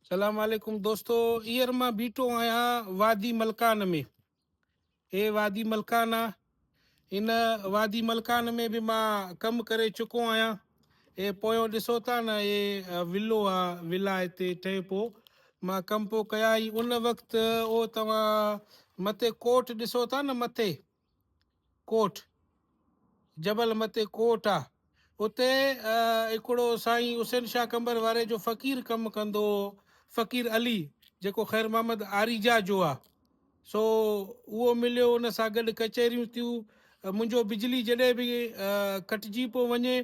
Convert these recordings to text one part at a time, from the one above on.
سلام عليڪم دوستو ايئر مان بيٺو آهيان وادي ملڪان ۾ هي وادي ملڪان آ ان وادي ملڪان ۾ به مان ڪم ڪري چڪو آهيان هي پويون ڏسو ٿا نه هي ولو آ ولا هتي ٺهي پو مان ڪم پو ڪيا هي ان وقت او توهان مٿي ڪوٽ ڏسو ٿا نه مٿي ڪوٽ، جبل مٿي ڪوٽ آ. اتي هڪڙو سائين حسين شاهه قمبر واري جو فقير ڪم ڪندو هو، فقير علي، جيڪو خير محمد آريجا جو آ. سو اهو مليو، ان سان گڏ ڪچهريون ٿيون. منهنجو بجلي جڏهن به ڪٽجي پيو وڃي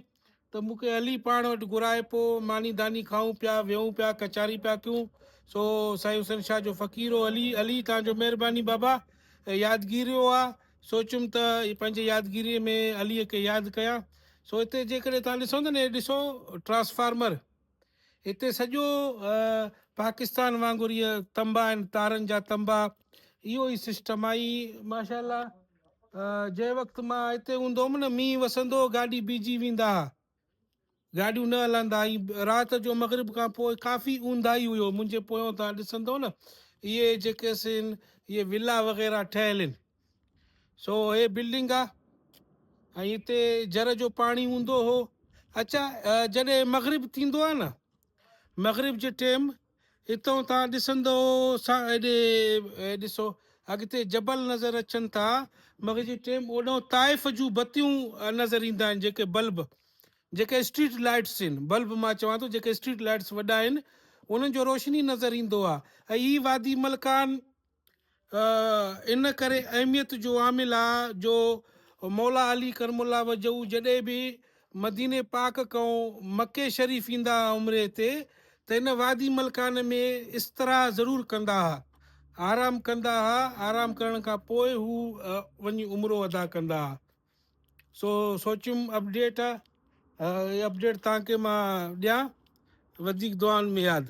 ته مون کي علي پاڻ وٽ گهرائي پو ماني داني کائون پيا، ويهون پيا، ڪچهري پيا ڪيون. سو سائين حسين شاهه جو فقير هو علي. علي توهان جو مهرباني بابا، يادگيريو آ، سوچيم ته پنهنجي يادگيريء ۾ عليء کي ياد ڪيان. سو هتي جيڪڏهن توهان ڏسو ته نه هي ڏسو ٽرانسفارمر، هتي سڄو پاڪستان وانگر اهي تنبا آهن، تارن جا تنبا، اهو ئي سسٽم آهي. هي ماشاء الله جنهن وقت مان هتي هوندو هوم نه مينهن وسندو هو گاڏي بيهجي ويندا ها، گاڏيون نه هلندا ۽ رات جو مغرب کان پوء ڪافي اونداهي هيو. منهنجي پويان توهان ڏسندو نه اهي جيڪي سين اهي ولا وغيره ٺهيل آهن. سو هي بلڊنگ آ ۽ هتي جر جو پاڻي هوندو هو. اچا جڏهن مغرب ٿيندو آ نه مغرب جي ٽيم هتان تان ڏسندو هيڏي ڏسو اڳتي جبل نظر اچن ٿا مغرب جي ٽيم اوڏانهن طائف جون بتيون نظر ايندا آهن جيڪي بلب جيڪي اسٽريٽ لائٽس آهن بلب مان چوان ٿو جيڪي اسٽريٽ لائٽس وڏا آهن انهن جو روشني نظر ايندو آ ۽ هي وادي ملڪان ان ڪري اهميت جو عامل آ جو مولا علي ڪرم الله وجهه جڏهن به مديني پاڪ کان مڪي شريف ايندا ها عمري تي ته ان وادي ملڪان ۾ استراحه ضرور ڪندا ها، آرام ڪندا ها، آرام ڪرڻ کان پوء هو وڃي عمرو ادا ڪندا ها. سو سوچيم اپڊيٽ آ اپڊيٽ توهان کي مان ڏيان وڌيڪ دعائن ۾ ياد.